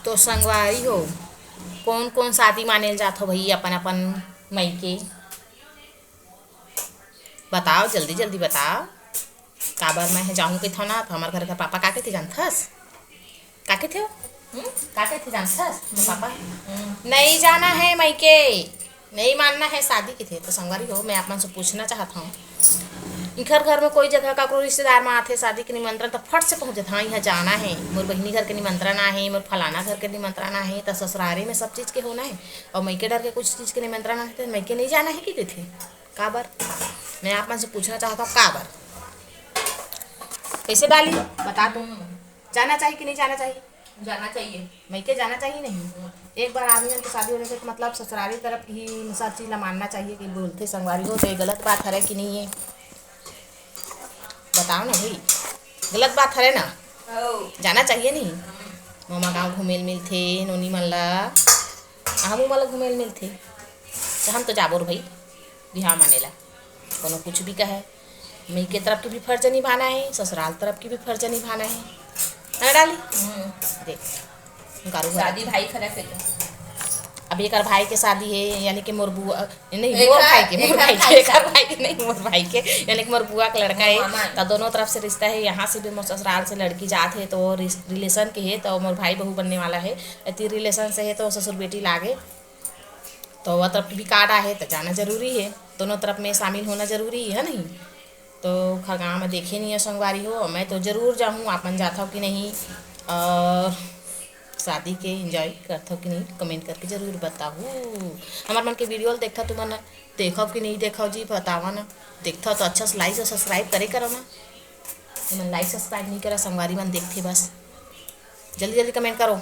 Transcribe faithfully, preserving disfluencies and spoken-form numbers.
तो संगवारी हो, कोन कोन शादी माने ल जाथो भई अपन अपन मइके? बताओ, जल्दी जल्दी बताओ। काबर मैं ह जाहूँ कहिथव ना, तो हमर घर के पापा का कहिथे जानथस? का कहिथे हो? हम्म? का कहिथे जानथस? तो पापा, "नहीं जाना है मइके, नहीं मानना है शादी" कहिथे। तो संगवारी हो, मैं आप मन से पूछना चाहत हूँ, इखर घर में कोई जगह काकरो रिश्तेदार में आथे शादी के निमंत्रण, तो फट से पहुँच जाथे, "हाँ, यहाँ जाना है, मोर बहिनी घर के निमंत्रण आहे, मोर फलाना घर के निमंत्रण आहे", तो ससुरारे में सब चीज के होना है, और मइके डर के कुछ चीज के निमंत्रण आहे, तो मइके नहीं जाना है कि कहिथे? काबर? मैं आप मन से पूछना चाहत हूँ, काबर? कैसे डाली? बता तू। जाना चाहिए कि नहीं जाना चाहिए? जाना चाहिए। मइके जाना चाहिए नहीं? एक बार आदमी मन के शादी होने से मतलब ससुरारी तरफ ही सब चीज ला मानना चाहिए कि बोलथे संगवारी हो, तो ये गलत बात हरे कि नहीं है? बताओ ना भाई, गलत बात हरे ना? हो। जाना चाहिए नहीं? मोमा गाँव घूमे ल मिलथे, नोनी मन ला, हमू मन ला घूमे ल मिलथे, तो हम तो जाबो रे भाई बिहाव माने ला। कोनो कुछ भी कहे, मइके तरफ के भी फर्ज निभाना है, ससुराल तरफ के भी फर्ज निभाना है, है ना डाली? हम्म। देख, गारू भरा। शादी भाई खड़ा के तो। अब एकर भाई के शादी है, यानी कि मोर बुआ, नहीं, मोर एकर, भाई के, मोर एकर भाई के, भाई एकर का। भाई के नहीं, मोर भाई के, यानी कि मोर बुआ के लड़का है, मामा है। तो दोनों तरफ से रिश्ता है। यहाँ से भी मोर ससुराल से लड़की जात है, तो वो रिस-, रिलेशन के है, तो मोर भाई बहू बनने वाला है, एती रिलेशन से है, तो ससुर बेटी लागे, तो वो तरफ भी कार्ड आहे, तो जाना जरूरी है, दोनों तरफ में शामिल होना जरूरी है, नहीं? तो खरगांव में देखे नहीं है संगवारी हो, मैं तो जरूर जाहूँ, आप मन जाथव कि नहीं, और शादी के एंजॉय करथव कि नहीं, कमेंट करके जरूर बताहू। हमर मन के वीडियो ल देखथव तुमन, देखव कि नहीं देखव जी, बतावा ना। देखथव तो अच्छा से लाइक और सब्सक्राइब करे करो ना, तुमन लाइक सब्सक्राइब नहीं करा, संगवारी मन देखथे बस। जल्दी जल्दी कमेंट करो।